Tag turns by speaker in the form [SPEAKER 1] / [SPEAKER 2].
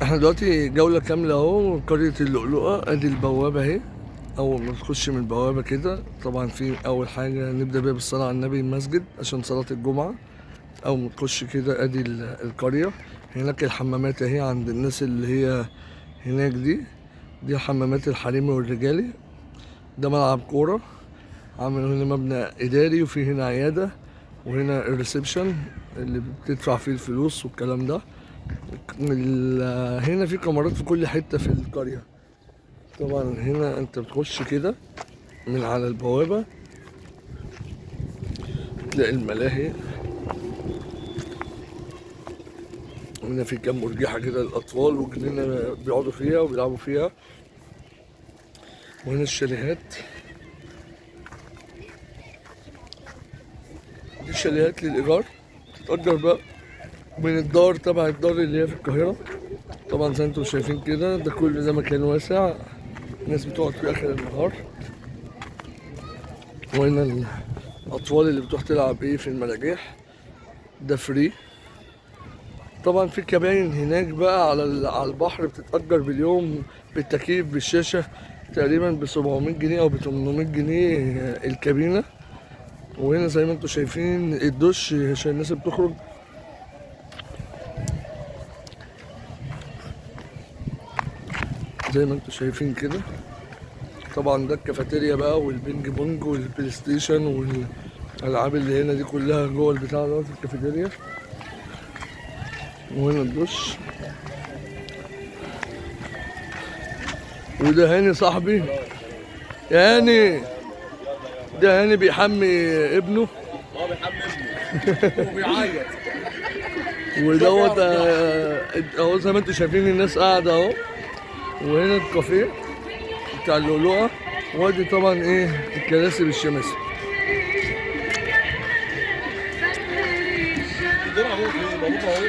[SPEAKER 1] احنا دلوقتي جولة كاملة اهو قرية اللؤلؤة. ادي البوابة اهي، اول ما تخش من البوابة كده طبعا في اول حاجة نبدأ بيها بالصلاة على النبي، المسجد عشان صلاة الجمعة. اول ما تخش كده ادي القرية. هناك الحمامات اهي عند الناس اللي هي هناك، دي حمامات الحريمي والرجالي. ده ملعب كورة، عامل هنا مبنى اداري، وفي هنا عيادة، وهنا ال reception اللي بتدفع فيه الفلوس والكلام ده. هنا في كاميرات في كل حتة في القرية. طبعا هنا انت بتخش كده من على البوابة تلاقي الملاهي. هنا في كام مرجحة كده للأطفال وجنينة بيقعدوا فيها وبيلعبوا فيها. وهنا الشاليهات، دي شاليهات للإيجار، تتأجر بقى من الدار تبع الدار اللي هي في القاهرة. طبعا زي انتم شايفين كده ده كل ده مكان واسع، الناس بتقعد فيه آخر النهار. وهنا الأطفال اللي بتروح تلعب ايه في المراجيح، ده free. طبعا في كباين هناك بقى على البحر بتتأجر باليوم بالتكييف بالشاشة، تقريبا ب 700 جنيه أو ب 800 جنيه الكابينة. وهنا زي ما انتم شايفين الدش عشان الناس اللي بتخرج. زي ما انتم شايفين كده طبعا ده الكافيتيريا بقى والبينج بونج والبلاي ستيشن والالعاب اللي هنا دي كلها جوه البتاع ده في الكافيتيريا. وهنا الدش. وده هاني صاحبي، يا هاني، ده هاني بيحمي ابنه.
[SPEAKER 2] هو بيحمي ابنه وبيعيط.
[SPEAKER 1] ودوت اهو زي ما انتم شايفين الناس قاعدة اهو. وهنا الكافيه بتاع اللؤلؤه، وادي طبعا ايه الكراسي بالشماسي.
[SPEAKER 2] الدور ابوك فين؟ ابوك اهو.